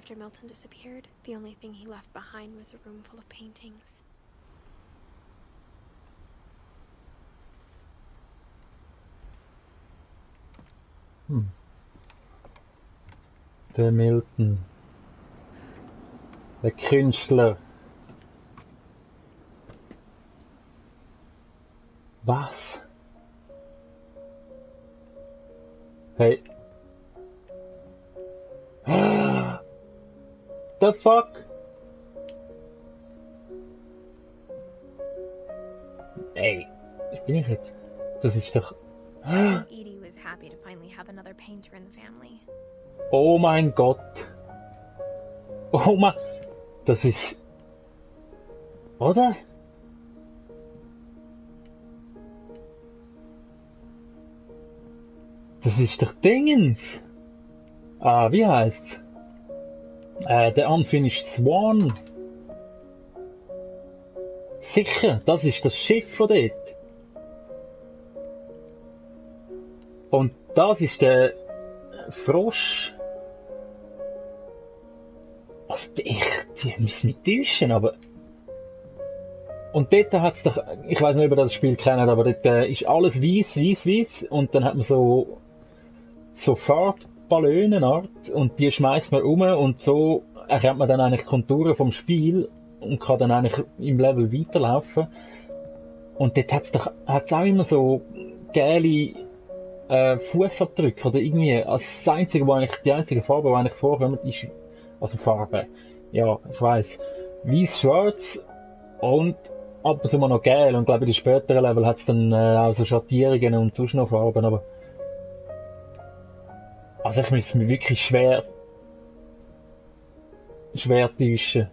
After Milton disappeared, the only thing he left behind was a room full of paintings. Der Milton. Der Künstler. Was? Hey. The fuck? Ey, bin ich jetzt? Das ist doch... Edie was happy to finally have another painter in the family. Oh mein Gott. Oh mein... Das ist... Oder? Das ist doch Dingens. Ah, wie heißt's? Der Unfinished Swan. Sicher, das ist das Schiff von dort. Und das ist der Frosch. Also die müssen mich täuschen, aber... Und dort hat's doch, ich weiß nicht, ob ihr das Spiel kennt, aber dort ist alles weiß und dann hat man so Farbballonenart und die schmeißt man um und so erkennt man dann eigentlich Konturen vom Spiel und kann dann eigentlich im Level weiterlaufen. Und dort hat's auch immer so geile Fußabdrücke oder irgendwie, also die einzige Farbe, die eigentlich vorkommt, ist, also Farbe, ja, ich weiss, weiß, schwarz und ab und zu mal noch gelb und glaube in den späteren Level hat's dann auch so Schattierungen und sonst noch Farben, aber also ich müsste mich wirklich schwer täuschen.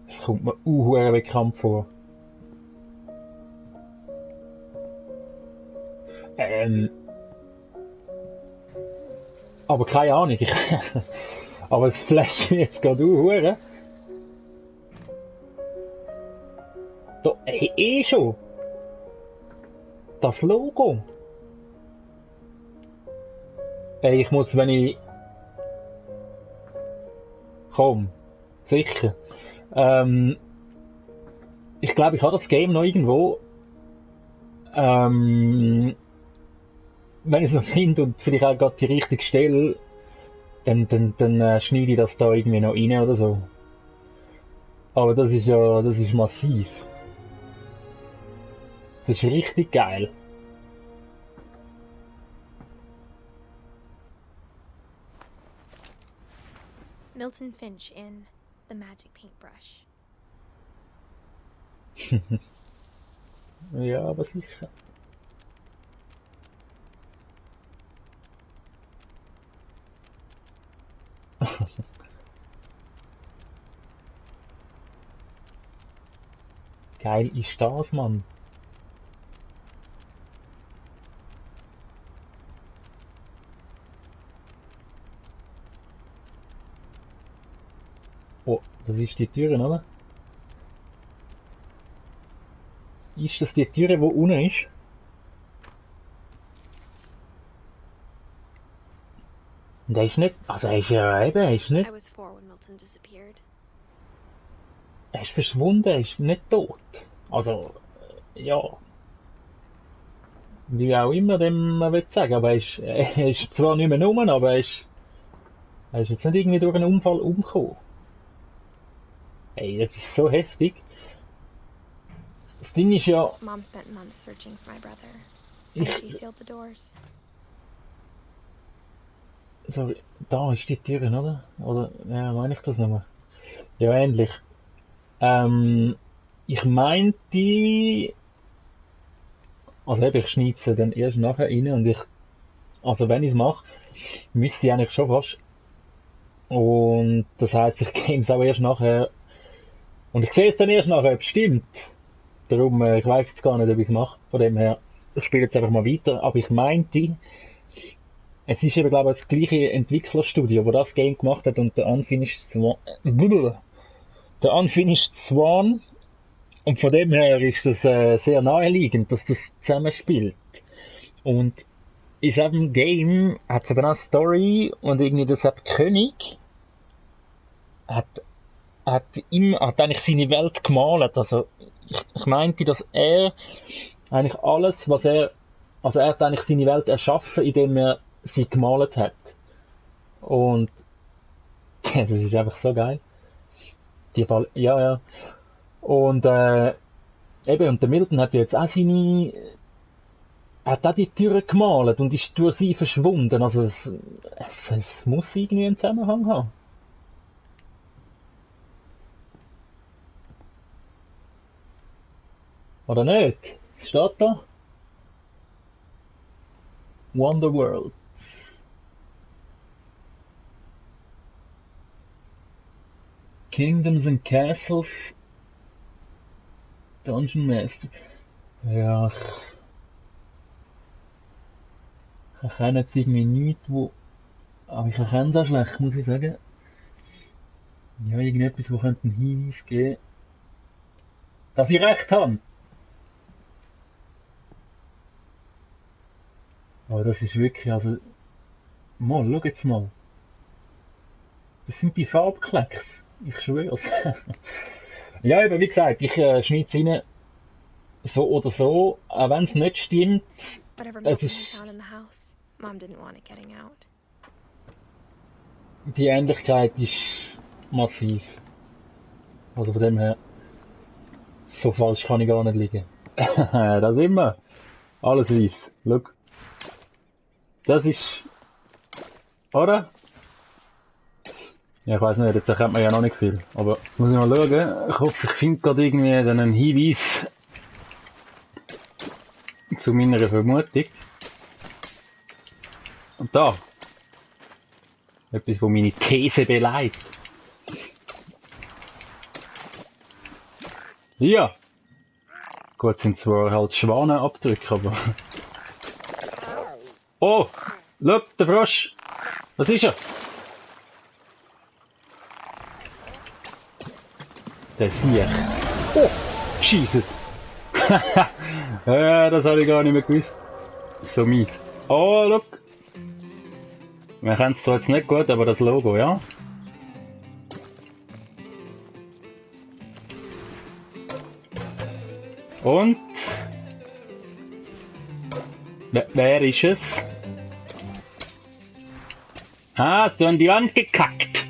Das kommt mir unhuere bekannt vor. Aber keine Ahnung. Aber es flasht mich jetzt gerade unhuere. Da, ey, schon. Das Logo. Ey, ich muss, wenn ich... Komm. Sicher. Ich glaube, ich habe das Game noch irgendwo. Wenn ich es noch finde und vielleicht auch gerade die richtige Stelle, dann schneide ich das da irgendwie noch rein oder so. Aber das ist massiv. Das ist richtig geil. Milton Finch in The Magic Paintbrush. Ja, aber sicher. Geil ist das, Mann. Oh, das ist die Türe, oder? Ist das die Türe, wo unten ist? Und er ist nicht, also er ist ja eben, er ist nicht, I was 4 when Milton disappeared. er ist verschwunden, er ist nicht tot. Also, ja. Wie auch immer dem man will sagen, aber er ist zwar nicht mehr rum, aber er ist jetzt nicht irgendwie durch einen Unfall umgekommen. Ey, das ist so heftig. Das Ding ist ja... Mom spent months searching for my brother, and she sealed the doors. Sorry, da ist die Tür, oder? Oder, ja, meine ich das nochmal? Ja, ähnlich. Ich meinte... Also eben, ich schneide sie dann erst nachher rein und also wenn ich es mache, müsste ich eigentlich schon fast. Und das heisst, ich game es auch erst nachher. Und ich sehe es dann erst nachher, ob es stimmt. Darum, ich weiss jetzt gar nicht, ob ich es mache. Von dem her, ich spiele jetzt einfach mal weiter. Aber ich meinte, es ist eben, glaube ich, das gleiche Entwicklerstudio, wo das Game gemacht hat und der Unfinished Swan. Und von dem her ist das sehr naheliegend, dass das zusammenspielt. Und in diesem Game hat es eben auch eine Story und irgendwie der König hat, hat eigentlich seine Welt gemalt. Also ich meinte, dass er eigentlich alles, also er hat eigentlich seine Welt erschaffen, indem er sie gemalt hat. Und das ist einfach so geil. Ja, ja. Und eben, und der Milton hat ja jetzt auch hat auch die Türe gemalt und ist durch sie verschwunden. Also es muss irgendwie einen Zusammenhang haben. Oder nicht? Steht da? Wonderworld. Kingdoms and Castles. Dungeon Master. Ja, ich kenne jetzt irgendwie nichts, aber ich erkenne das schlecht, muss ich sagen. Ja, irgendetwas, wo könnte einen Hinweis geben, dass ich recht habe. Aber das ist wirklich, also, mal, schau jetzt mal. Das sind die Farbklecks. Ich schwör's. Ja, eben, wie gesagt, ich schneide rein, so oder so, auch wenn es nicht stimmt. Whatever Es Milton ist, had found in the house, Mom didn't want it getting out. die Ähnlichkeit ist massiv. Also von dem her, so falsch kann ich gar nicht liegen. Da sind wir. Alles weiß. Schau. Das ist, oder? Ja, ich weiß nicht, jetzt erkennt man ja noch nicht viel. Aber jetzt muss ich mal schauen. Ich hoffe, ich finde gerade irgendwie einen Hinweis zu meiner Vermutung. Und da. Etwas, wo meine These beleidigt. Ja. Gut, sind zwar halt Schwanenabdrücke, aber... Oh! Schau, der Frosch! Was ist er? Der Sieg. Oh! Jesus! Ja, das habe ich gar nicht mehr gewusst. So mies. Oh, look! Wir kennen es zwar jetzt nicht gut, aber das Logo, ja? Und? Wer ist es? Ah, hast du an die Wand gekackt?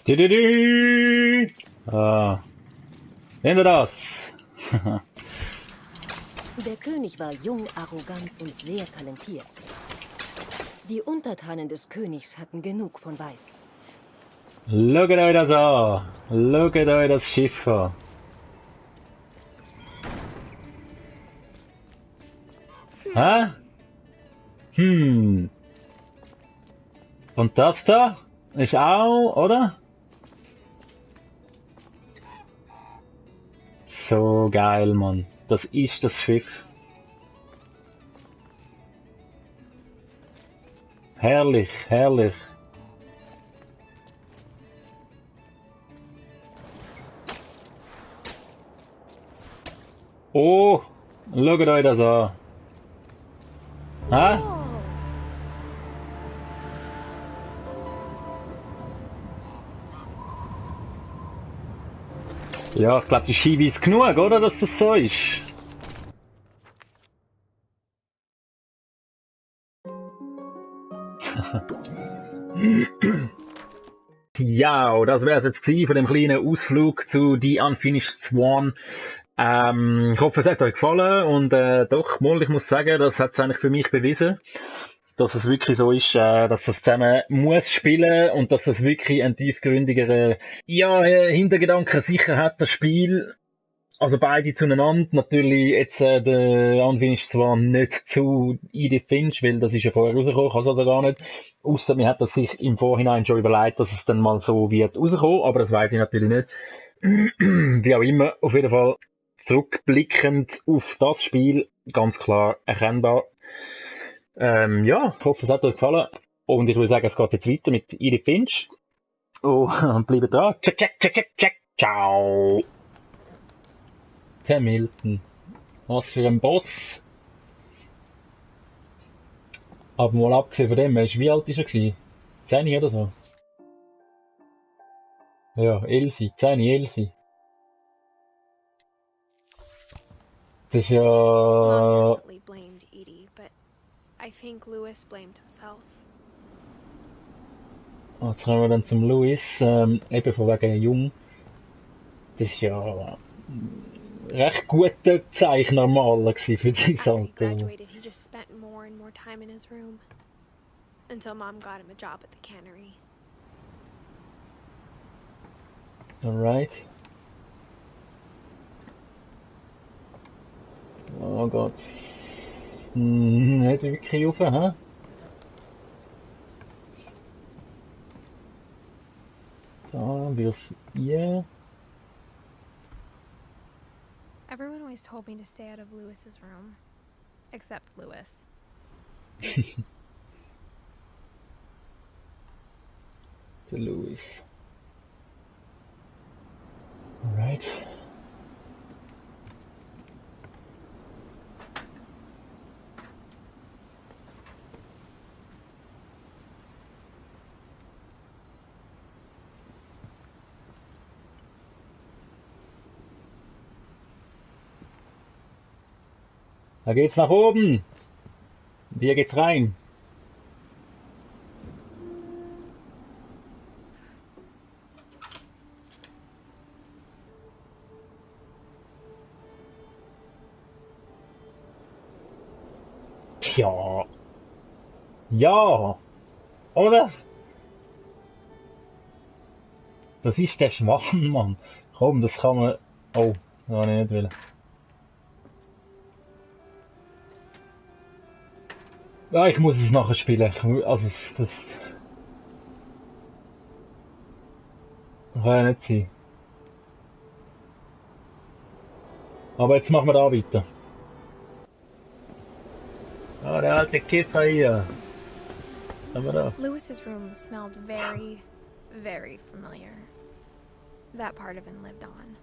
Tüdüdü. Ah. Seht ihr das? Der König war jung, arrogant und sehr talentiert. Die Untertanen des Königs hatten genug von Weiß. Schaut euch das an. Schaut euch das Schiff an. Hä? Und das da? Ist auch, oder? So geil, Mann. Das ist das Schiff. Herrlich, herrlich. Oh, schaut euch das an. Hä? Ja, ich glaube, die Schiebe ist genug, oder? Dass das so ist. Ja, das wäre es jetzt gewesen von dem kleinen Ausflug zu The Unfinished Swan. Ich hoffe, es hat euch gefallen und doch, mal, ich muss sagen, das hat es eigentlich für mich bewiesen, dass es wirklich so ist, dass es zusammen muss spielen und dass es wirklich einen tiefgründigeren Hintergedanken sicher hat, das Spiel. Also beide zueinander. Natürlich jetzt der Unfinished zwar nicht zu Edith Finch, weil das ist ja vorher rausgekommen, kann es also gar nicht. Ausser mir hat das sich im Vorhinein schon überlegt, dass es dann mal so wird rauskommen, aber das weiß ich natürlich nicht. Wie auch immer, auf jeden Fall zurückblickend auf das Spiel, ganz klar erkennbar. Ja, ich hoffe, es hat euch gefallen. Und ich würde sagen, es geht jetzt weiter mit Edith Finch. Und bleibt dran. Ciao. Der Milton. Was für ein Boss. Aber mal abgesehen von dem, wie alt ist er gewesen? 10 oder so? Ja, 11, 10, 11. Das ist Mom ja... definitely blamed Edie, but I think Lewis blamed himself. Jetzt kommen wir dann zum Louis, eben von wegen Jung. Das ist ja recht guter Zeichner Maler gewesen für die After he Alter. graduated, he just spent more and more time in his room. Until Mom got him a job at the cannery. Alright. Oh Gott. Nicht wirklich rauf, hä? Da wir's ihr. Everyone always told me to stay out of Lewis's room. Except Lewis. Der Louis. Alright. Da geht's nach oben. Und hier geht's rein. Tja. Ja. Oder? Das ist der Schwachen, Mann. Komm, das kann man... Oh, das habe ich nicht wollen. Ja, ich muss es nachher spielen. Also, das kann ja nicht sein. Aber jetzt machen wir da weiter. Ah, der alte Kiffer hier. Haben wir da. Lewis's room smelled very, very familiar. That part of him lived on.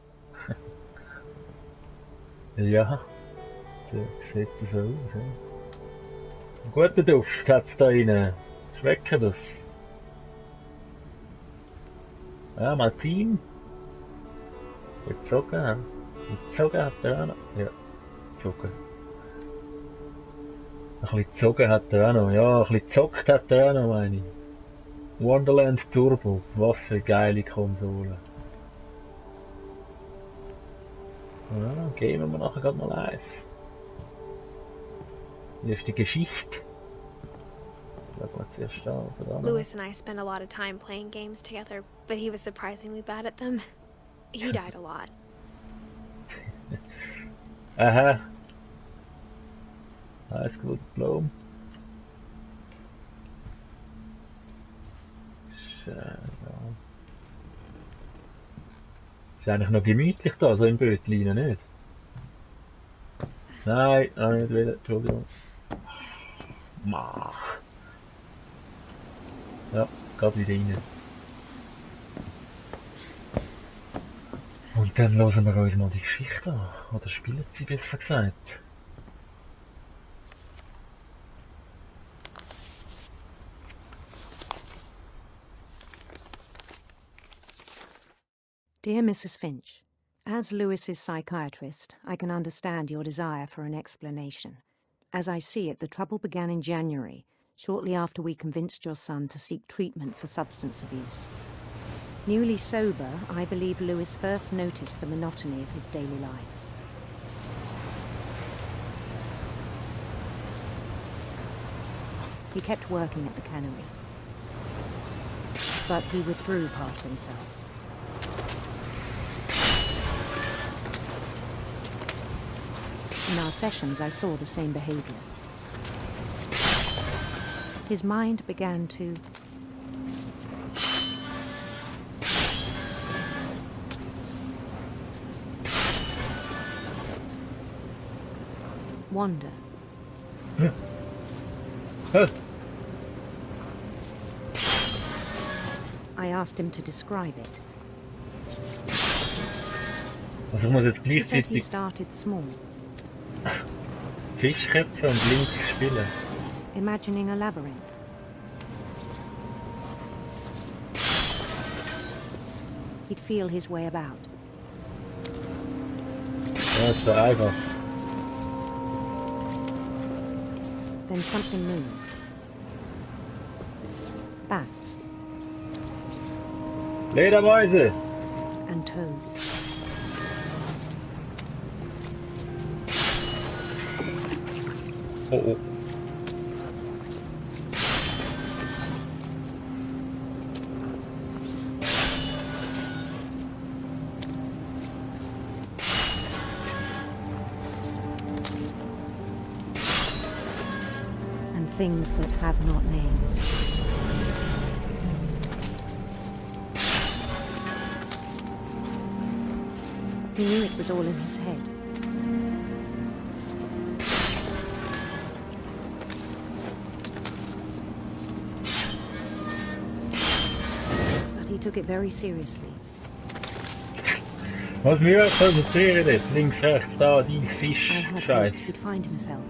Ja, so sieht das so aus. Ja. Einen guten Duft hat es da rein. Schmecken das? Ja, mal Team. Gezogen. Gezogen hat er auch noch. Ja, gezogen. Ein bisschen gezogen hat er auch noch. Ja, ein bisschen gezockt hat er auch noch, meine ich. Wonderland Turbo. Was für eine geile Konsole. Ja, geben wir nachher gerade mal eins. Hier ist die Geschichte. Schauen wir zuerst da, was er da noch Lewis and I spent a lot of time playing games together, but he was surprisingly bad at them. He died a lot. hat. Aha. Alles gut, Diplom. Schön, ja. Ist eigentlich noch gemütlich da, so im Bötlein, nicht? Nein, nicht wieder, Entschuldigung. Ma. Ja, geht wieder rein. Und dann hören wir uns mal die Geschichte an. Oder spielen sie, besser gesagt. Dear Mrs. Finch, as Lewis's psychiatrist, I can understand your desire for an explanation. As I see it, the trouble began in January, shortly after we convinced your son to seek treatment for substance abuse. Newly sober, I believe Lewis first noticed the monotony of his daily life. He kept working at the cannery, but he withdrew part of himself. In our sessions, I saw the same behavior. His mind began to wander. I asked him to describe it. Also ich muss jetzt He said he gleichzeitig started small, Fischköpfe und links spielen. imagining a labyrinth. He'd feel his way about. Ja, das wäre einfach. Then something moved. Bats Ledermäuse! and toads. Oh oh. And things that have not names. He knew it was all in his head. But he took it very seriously. Was mir konzentrieren jetzt? Links, rechts, da, dies, I Fisch, had hoped Scheiß. he'd find himself.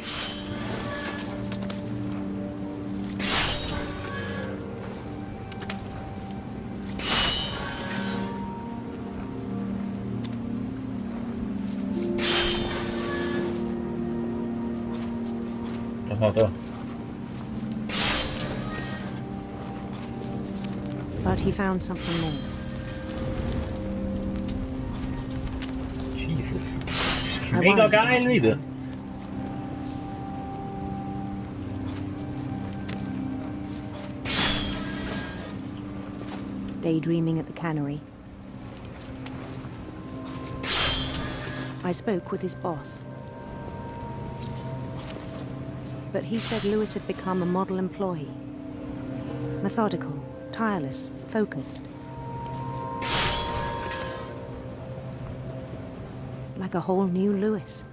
Aha, da. But he found something more. Jesus. I Mega worried geil about him wieder. then. Daydreaming at the cannery. I spoke with his boss. But he said Lewis had become a model employee. Methodical, tireless, focused. Like a whole new Lewis.